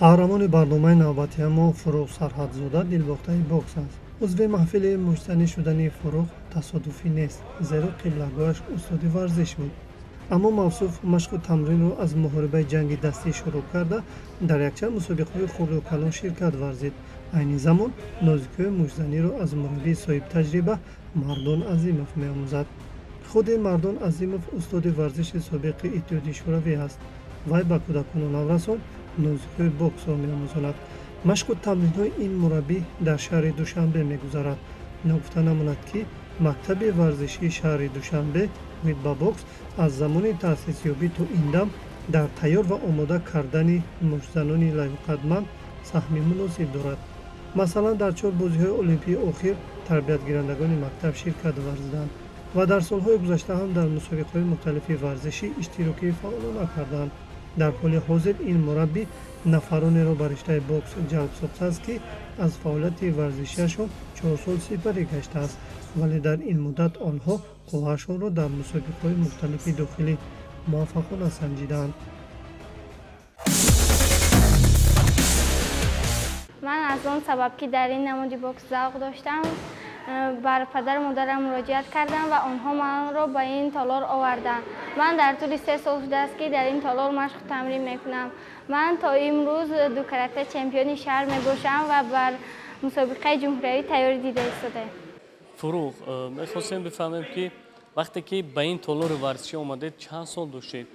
Қаҳрамони барномаи навбатии мо Фурӯғ Сарҳадзода дилбохтаи бокс аст. Узви маҳфили муштзанӣ шудани Фурӯғ тасодуфӣ нест, зеро қиблагоҳаш устоди варзиш буд. Аммо мавсуф машқу тамринро аз муҳорибаи ҷанги дастӣ шурӯъ карда, дар якчанд мусобиқаҳои хурду калон ширкат варзид. Айни замон нозикиҳои муштзаниро аз мураббии соҳибтаҷриба Мардон Азимов меомӯзад. Худи Мардон Азимов устоди варзиши собиқи Иттиҳоди Шӯравӣ аст. Вай ба кӯдакону наврасон нозикиҳои боксро меомӯзонад. Машқу тамринҳои ин мураббӣ дар шаҳри Душанбе мегузарад. Ногуфта намонад, ки мактаби варзишии шаҳри Душанбе оид ба бокс аз замони таъсисёбӣ то ин дам дар тайёр ва омода кардани муштзанони лаёқатманд саҳми муносиб дорад. Масалан, дар 4 бозиҳои олимпии охир тарбиятгирандагони мактаб ширкат варзиданд ва дар солҳои гузашта ҳам дар мусобиқаҳои мухталифи варзишӣ иштирокии фаъолона карданд. Дар ҳоли ҳозир ин мураббӣ нафаронеро ба риштаи бокс ҷалб сохтааст, ки аз фаъолияти варзишиашон 4 сол сипарӣ гаштааст, вале дар ин муддат онҳо қувваашонро дар мусобиқаҳои мухталифи дохилӣ муваффақона санҷидаанд. Ман аз он сабаб, ки дар ин намуди бокс завқ доштам, бар падару модарам муроҷиат кардам ва онҳо манро ба ин толор оварданд. Ман дар тӯли 3 сол шудааст, ки дар ин толор машқу тамрин мекунам. Ман то имрӯз дукарата чемпиони шаҳр мебошам ва бар мусобиқаи ҷумҳуриявӣ тайёрӣ дида истодаем. Фурӯғ, мехостем бифаҳмем, ки вақте ки ба ин толори варзишӣ омадед, чанд сол доштед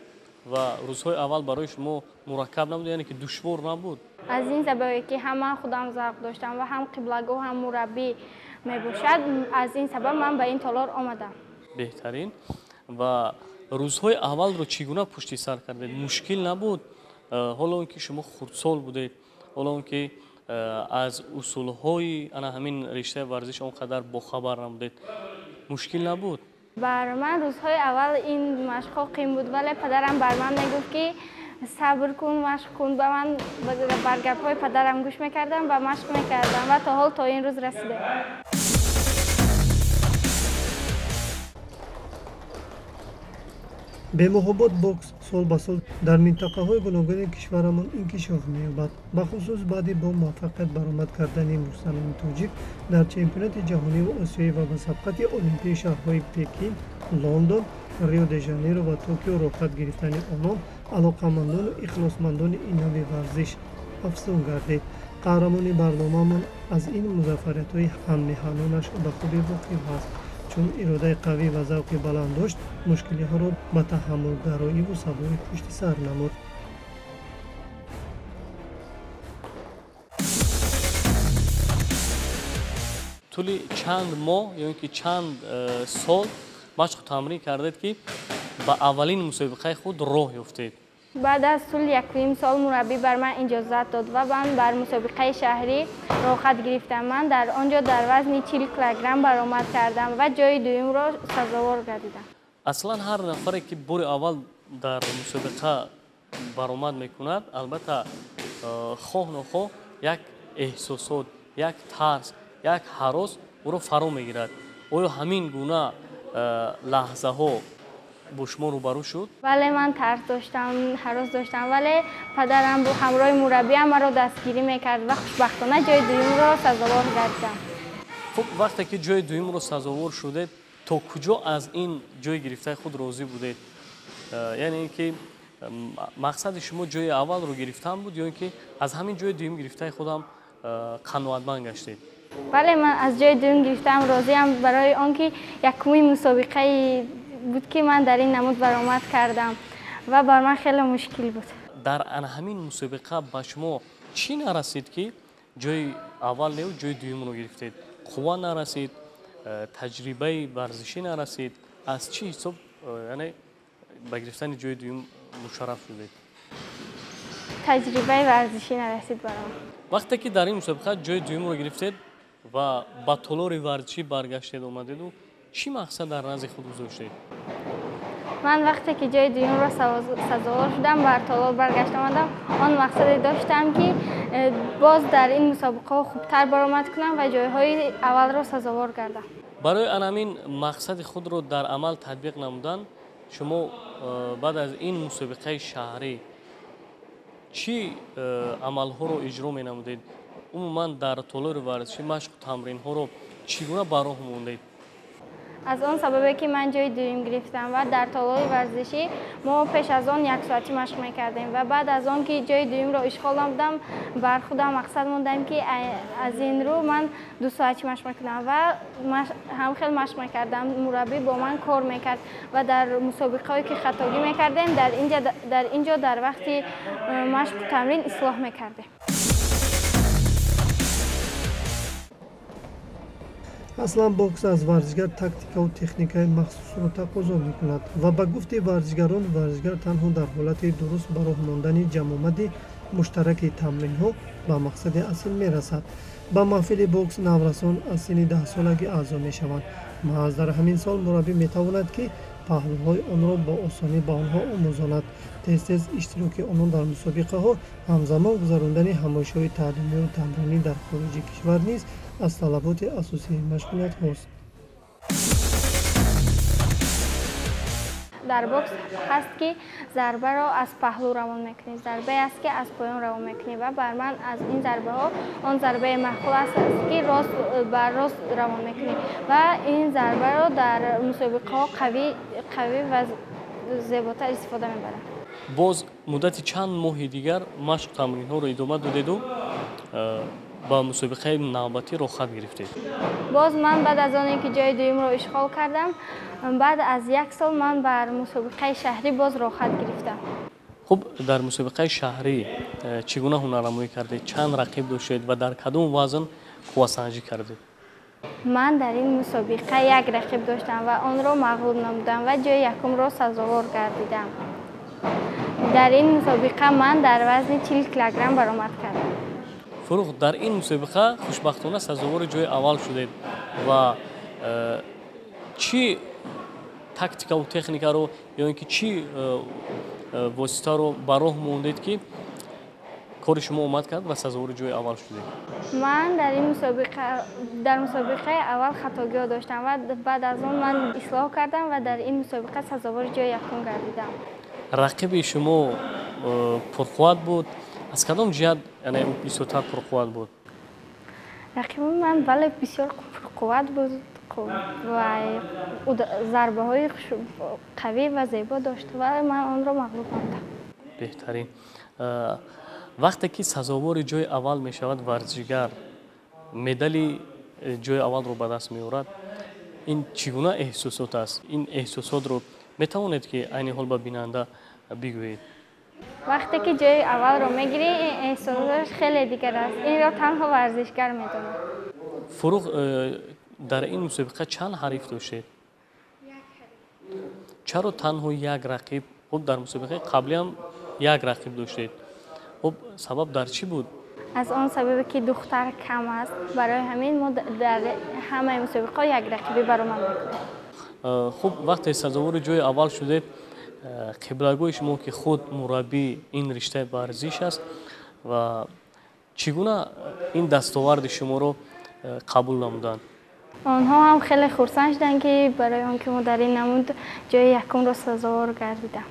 ва рӯзҳои аввал барои шумо мураккаб набуд, яъне ки душвор набуд? Аз ин сабабе, ки ҳам ман худам завқ доштам ва ҳам қиблагоҳ, ҳам мураббӣ мебошад, аз ин сабаб ман ба ин толор омадам. Беҳтарин. Ва рӯзҳои аввалро чӣ гуна пушти сар кардед? Мушкил набуд? Ҳоло он ки шумо хурдсол будед, ҳоло он ки аз усулҳои ана ҳамин риштаи варзиш он қадар бохабар набудед, мушкил набуд? Бар ман рӯзҳои аввал ин машқҳо қим буд, вале падарам бар ман мегуфт, ки сабр кун, машқ кун. Ба ман бар гапҳои падарам гӯш мекардам ва машқ мекардам ва то ҳол то ин рӯз расидем. Бемуҳобот бокс сол ба сол дар минтақаҳои гуногуни кишварамон инкишоф меёбад. Бахусус баъди бо муваффақият баромад кардани муштзанони тоҷик дар чемпионати ҷаҳониву осиёӣ ва ба сабқати олимпии шаҳрҳои Пекин, Лондон, Рио де Жанейро ва Токио роҳхат гирифтани онон алоқамандону ихлосмандони ин нави варзиш афзун гардид. Қаҳрамони барномаамон аз ин музаффариятҳои ҳаммеҳанонаш ба хубӣ воқиф аст. Чун иродаи қавӣ ва завқи баланд дошт, мушкилиҳоро ба таҳаммулгароиву сабурӣ пушти сар намуд. Тӯли чанд моҳ ё ин ки чанд сол машқу тамрин кардед, ки ба аввалин мусобиқаи худ роҳ ёфтед? Баъд аз тӯли 1,5 сол мураббӣ бар ман иҷозат дод ва ман бар мусобиқаи шаҳрӣ роҳхат гирифтам. Ман дар он ҷо дар вазни 40 килограмм баромад кардам ва ҷои дуюмро сазовор гардидам. Аслан ҳар нафаре, ки бори аввал дар мусобиқа баромад мекунад, албатта хоҳ нохоҳ як эҳсосот, як тарс, як ҳарос ӯро фаро мегирад. Оё ҳамин гуна лаҳзаҳо бо шумо рӯбарӯ шуд? Бале, ман тарс доштам, ҳарос доштам, вале падарам бо ҳамроҳи мураббиам маро дастгирӣ мекард ва хушбахтона ҷои дуюмро сазовор гардидам. Хуб, вақте ки ҷои дуюмро сазовор шудед, то куҷо аз ин ҷои гирифтаи худ розӣ будед? Яъне ин ки мақсади шумо ҷои аввалро гирифтан буд ё ин ки аз ҳамин ҷои дуюм гирифтаи худам қаноатманд гаштед? Бале, ман аз ҷои дуюм гирифтаам розиам, барои он ки якумин мусобиқаи буд, ки ман дар ин намуд баромад кардам ва бар ман хеле мушкил буд. Дар ана ҳамин мусобиқа ба шумо чӣ нарасид, ки ҷои аввал неу ҷои дуюмро гирифтед? Қувва нарасид, таҷрибаи варзишӣ нарасид, аз чӣ ҳисоб, яъне ба гирифтани ҷои дуюм мушарраф шудед? Таҷрибаи варзишӣ нарасид баром. Вақте ки дар ин мусобиқа ҷои дуюмро гирифтед ва ба толори варзишӣ баргаштед, омадеду чӣ мақсад дар назди худ гузоштед? Ман вақте ки ҷои дуюмро сазовор шудам, бар толор баргашт омадам, он мақсаде доштам, ки боз дар ин мусобиқаҳо хубтар баромад кунам ва ҷойҳои аввалро сазовор гардам. Барои ана ҳамин мақсади худро дар амал татбиқ намудан, шумо баъд аз ин мусобиқаи шаҳрӣ Чӣ амалҳоро иҷро менамудед? Умуман дар толори варзишӣ машқу тамринҳоро чӣ гуна ба роҳ мондед? Аз он сабабе ки ман ҷои дуюм гирифтам ва дар толори варзишӣ мо пеш аз он як соатӣ машқ мекардем ва баъд аз он ки ҷои дуюмро ишғол намудам, бар худам мақсад мондам ки аз ин рӯ ман 2 соатӣ машқ мекунам ва ҳамхел машқ мекардам. Мураббӣ бо ман кор мекард ва дар мусобиқаҳое ки хатогӣ мекардем, дар ин ҷо дар вақти машқу тамрин ислоҳ мекардем. Аслан бокс аз варзишгар тактикаву техникаи махсусро тақозо мекунад ва ба гуфти варзишгарон, варзишгар танҳо дар ҳолати дуруст ба роҳ мондани ҷамъомади муштараки тамринҳо ба мақсади асил мерасад. Ба маҳфили бокс наврасон аз синни 10-солагӣ аъзо мешаванд. Маҳз дар ҳамин сол мураббӣ метавонад, ки паҳлӯҳои онро бо осонӣ ба онҳо омӯзонад. Тез-тез иштироки онон дар мусобиқаҳо, ҳамзамон гузарондани ҳамоишҳои таълимию тамринӣ дар хориҷи кишвар низ аз талаботи асосии машғулиятҳост. Дар бокс ҳаст ки зарбаро аз паҳлӯ равон мекунӣ, зарбае аст ки аз поён равон мекунӣ ва бар ман аз ин зарбаҳо он зарбаи маъқул аст ки рост бар рост равон мекунӣ ва ин зарбаро дар мусобиқаҳо қавӣ ва зеботар истифода мебарам. Боз муддати чанд моҳи дигар машқу тамринҳоро идома додеду ба мусобиқаи навбатӣ роҳхат гирифтед? Боз ман баъд аз оне ки ҷои дуюмро ишғол кардам, баъд аз 1 сол ман бар мусобиқаи шаҳрӣ боз роҳхат гирифтам. Хуб, дар мусобиқаи шаҳрӣ чӣ гуна ҳунарнамоӣ кардед? Чанд рақиб доштед ва дар кадом вазн қуввасанҷӣ кардед? Ман дар ин мусобиқа 1 рақиб доштам ва онро мағлуб намудам ва ҷои якумро сазовор гардидам. Дар ин мусобиқа ман дар вазни 40 килограмм баромад кардам. Фуруғ, дар ин мусобиқа хушбахтона сазовори ҷои аввал шудед ва чӣ тактикаву техникаро ё ин ки чӣ воситаро ба роҳ мондед ки кори шумо омад кард ва сазовори ҷои аввал шудед? Ман дар ин мусобиқа, дар мусобиқаи аввал хатогиҳо доштам ва баъд аз он ман ислоҳ кардам ва дар ин мусобиқа сазовори ҷои якум гардидам. Рақиби шумо пурқувват буд? Аз кадом ҷиҳат, яъне ӯ бисёртар пурқувват буд? Рақиби ман бале бисёр пурқувват буд ва зарбаҳои қавӣ ва зебо дошт ва ман онро мағлуб намудам. Беҳтарин. Вақте ки сазовори ҷои аввал мешавад варзишгар, медали ҷои аввалро ба даст меорад, ин чӣ гуна эҳсосот аст? Ин эҳсосотро метавонед ки айни ҳол ба бинанда бигӯед? Вақте ки ҷои аввалро мегирӣ, ин эҳсосоташ хеле дигар аст. Инро танҳо варзишгар медонад. Фуруғ, дар ин мусобиқа чанд ҳариф доштед? Чаро танҳо як рақиб? Хуб, дар мусобиқаи қаблӣ ҳам як рақиб доштед. Хуб, сабаб дар чӣ буд? Аз он сабабе ки духтар кам аст, барои ҳамин мо дар ҳамаи мусобиқаҳо як рақибӣ баромад мекунем. Хуб, вақте сазовори ҷои аввал шудед, қиблагоҳи шумо ки худ мураббии ин риштаи варзиш аст ва чӣ гуна ин дастоварди шуморо қабул намуданд? Онҳо ҳам хеле хурсанд шуданд ки барои он ки мо дар ин намуд ҷои якумро сазовор гардидам.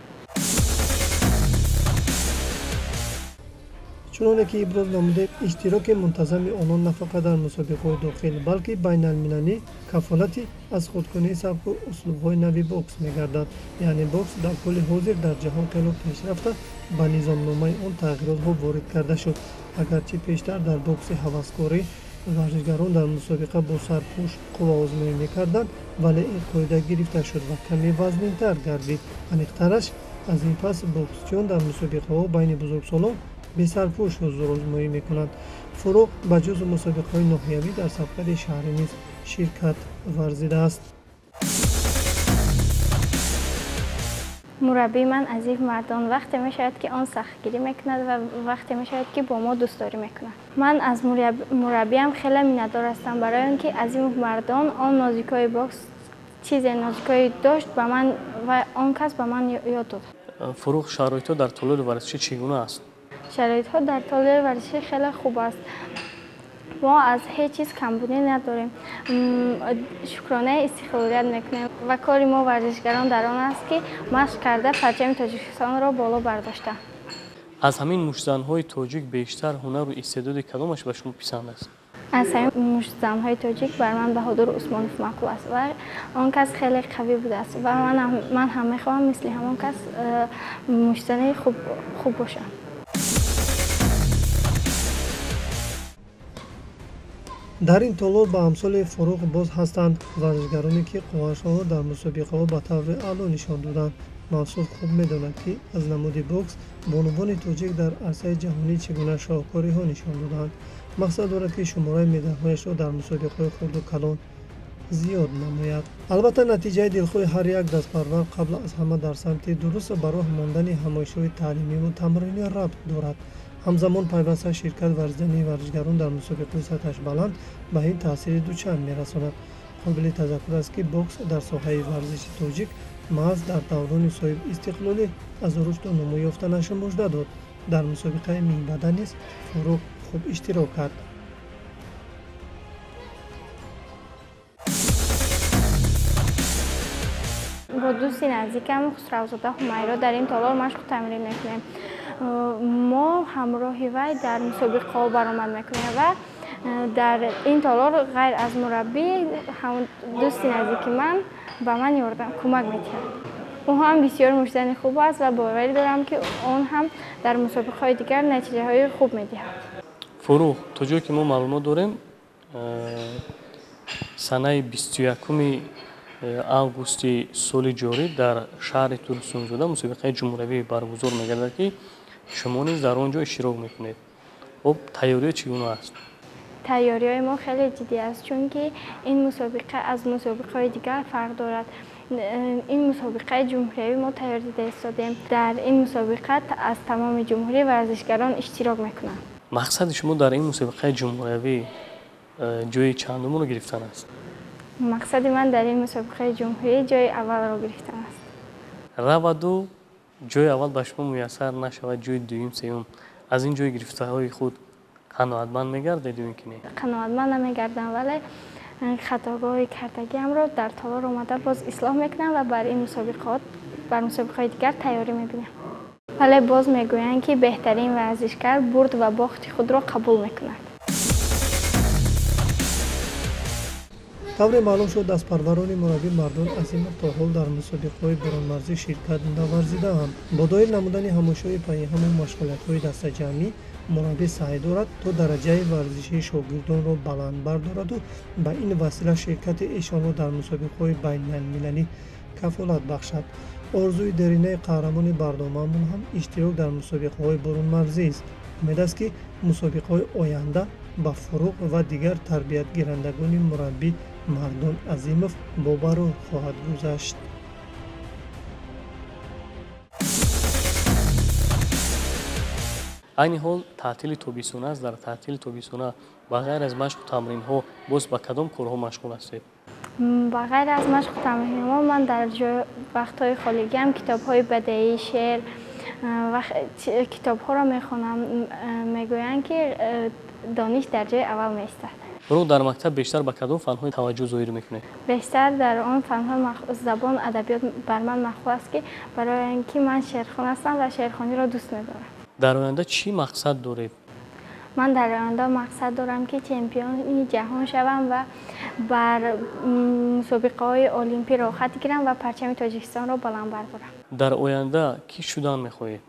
Чуноне ки иброз намудем, иштироки мунтазами онон на фақат дар мусобиқаҳои дохил, балки байналмилалӣ кафолати аз худкунии сабку услубҳои нави бокс мегардад. Яъне бокс дар ҳоли ҳозир дар ҷаҳон хело пешрафта, ба низомномаи он тағйиротҳо ворид карда шуд. Агарчи пештар дар бокси ҳаваскорӣ варзишгарон дар мусобиқа бо сарпӯш қувваозмоӣ мекарданд, вале ин қоида гирифта шуд ва каме вазнинтар гардид. Аниқтараш, аз ин пас боксчиён дар мусобиқаҳо байни бузургсолон бесарпӯш ҳузурозмоӣ мекунанд. Фуруғ ба ҷуз мусобиқаҳои ноҳиявӣ дар сабқати шаҳрӣ низ ширкат варзидааст. Мураббии ман Азиф Мардон вақте мешавад ки он сахтгирӣ мекунад ва вақте мешавад ки бо мо дӯстдорӣ мекунад. Ман аз мураббиям хеле миннатдор ҳастам, барои он ки Азимов Мардон он нозикҳои бокс чизе нозикҳое дошт ба ман ва он кас ба ман ёд дод. Фуруғ, шароитҳо дар толори варзишӣ чӣ гуна аст? Шароитҳо дар толори варзишӣ хеле хуб аст. Мо аз ҳеҷ чиз камбудӣ надорем. Шукронаи истиқлолият мекунем ва кори мо варзишгарон дар он аст ки машқ карда парчами Тоҷикистонро боло бардошта. Аз ҳамин муштзанҳои тоҷик бештар ҳунару истеъдоди кадомаш ба шумо писанд аст? Аз ҳамин муштзанҳои тоҷик бар ман Баҳодур Усмонов маъқул аст ва он кас хеле қавӣ будааст ва ман ҳам мехоҳам мисли ҳамон кас муштзани хуб бошам. Дар ин толор ба амсоли Фурӯғ боз ҳастанд варзишгароне, ки қувваашонро дар мусобиқаҳо ба таври аъло нишон доданд. Мавсуф хуб медонад, ки аз намуди бокс бонувони тоҷик дар арсаи ҷаҳонӣ чӣ гуна шоҳкориҳо нишон доданд. Мақсад дорад, ки шумораи медалҳояшро дар мусобиқаҳои хурду калон зиёд намояд. Албатта, натиҷаи дилхоҳи ҳар як дастпарвар қабл аз ҳама дар самти дуруст ба роҳ мондани ҳамоишҳои таълимиву тамринӣ рабт дорад. Ҳамзамон пайваста ширкат варзидани варзишгарон дар мусобиқаҳои сатҳаш баланд ба ин таъсири дучанд мерасонад. Қобили тазаккур аст, ки бокс дар соҳаи варзиши тоҷик маҳз дар даврони соҳибистиқлолӣ аз рушду нумӯ ёфтанаш мужда дод. Дар мусобиқаи минбаъда низ Фурӯғ хуб иштирок кард. Бо дӯсти наздикам Хусравзода Ҳумайро дар ин толор машқу тамрин мекунем. Мо ҳамроҳи вай дар мусобиқаҳо баромад мекунем ва дар ин толор ғайр аз мураббӣ дӯсти наздики ман ба ман ёрдам кӯмак медиҳад. Ӯ ҳам бисёр муштзани хуб аст ва боварӣ дорам, ки он ҳам дар мусобиқаҳои дигар натиҷаҳои хуб медиҳад. Фурӯғ, то ҷое ки мо маълумот дорем, санаи 21 августи соли ҷорӣ дар шаҳри Турсунзода мусобиқаи ҷумҳуриявӣ баргузор мегардад, ки шумо низ дар он ҷо иштирок мекунед. Хуб, тайёриҳо чӣ гуна аст? Тайёриҳои мо хеле ҷиддӣ аст, чунки ин мусобиқа аз мусобиқаҳои дигар фарқ дорад. Ин мусобиқаи ҷумҳуриявӣ мо тайёр дида истодем. Дар ин мусобиқа аз тамоми ҷумҳурӣ варзишгарон иштирок мекунанд. Мақсади шумо дар ин мусобиқаи ҷумҳуриявӣ ҷои чандумро гирифтан аст? Мақсади ман дар ин мусобиқаи ҷумҳурӣ ҷои аввалро гирифтан аст. Раваду ҷои аввал ба шумо муяссар нашавад, ҷои дуюм, сеюм, аз ин ҷои гирифтаҳои худ қаноатманд мегардед ё ин ки не? Қаноатманд намегардам, вале хатогоҳи кардагиамро дар толор омада боз ислоҳ мекунам ва бар ин мусобиқот, бар мусобиқаҳои дигар тайёрӣ мебинам. Вале боз мегӯянд, ки беҳтарин варзишгар бурд ва бохти худро қабул мекунад. Тавре маълум шуд, дастпарварони мураббӣ Мардон Азимов то ҳол дар мусобиқаҳои берунмарзӣ ширкат наварзидаанд. Бо доир намудани ҳамоишҳои пайиҳаму машғулиятҳои дастаҷамъӣ мураббӣ саъй дорад, то дараҷаи варзишии шогирдонро баланд бардораду ба ин васила ширкати эшонро дар мусобиқаҳои байналмилалӣ кафолат бахшад. Орзуи деринаи қаҳрамони барномаамон ҳам иштирок дар мусобиқаҳои берунмарзист. Умед аст, ки мусобиқаҳои оянда ба Фурӯғ ва дигар тарбиятгирандагони мураббӣ Мардон Азимов бобарор хоҳад гузашт. Айни ҳол таътили тобистона аст. Дар таътили тобистона ба ғайр аз машқу тамринҳо боз ба кадом корҳо машғул ҳастед? Ба ғайр аз машқу тамринҳо ман дар вақтҳои холигиам китобҳои бадеӣ, шеър, китобҳоро мехонам. Мегӯянд, ки дониш дар ҷои аввал меистад. Фурӯғ, дар мактаб бештар ба кадом фанҳои таваҷҷӯҳ зоҳир мекунед? Бештар дар он фанҳо забон, адабиёт бар ман маъқул аст, ки барои ин ки ман шеърхон ҳастам ва шеърхониро дӯст медорам. Дар оянда чӣ мақсад доред? Ман дар оянда мақсад дорам, ки чемпиони ҷаҳон шавам ва бар мусобиқаҳои олимпӣ роҳхат гирам ва парчами Тоҷикистонро баланд бардорам. Дар оянда кӣ шудан мехоҳед?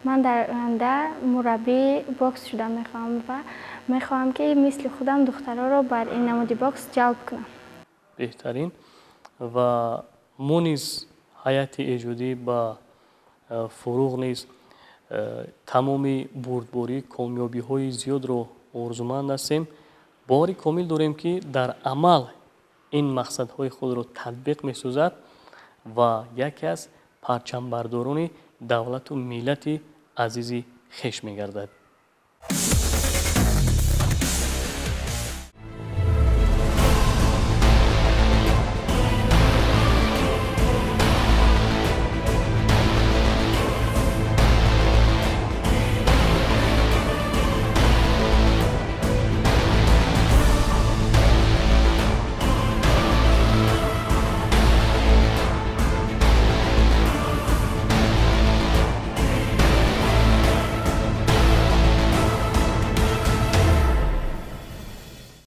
Ман дар оянда мураббии бокс шудан мехоҳам ва мехоҳам, ки мисли худам духтароро бар ин намуди бокс ҷалб кунам. Беҳтарин. Ва мо низ ҳайати эҷодӣ ба Фурӯғ низ тамоми бурдборӣ, комёбиҳои зиёдро орзуманд ҳастем. Бовари комил дорем, ки дар амал ин мақсадҳои худро татбиқ месозад ва яке аз парчамбардорони давлату миллати азизи хеш мегардад.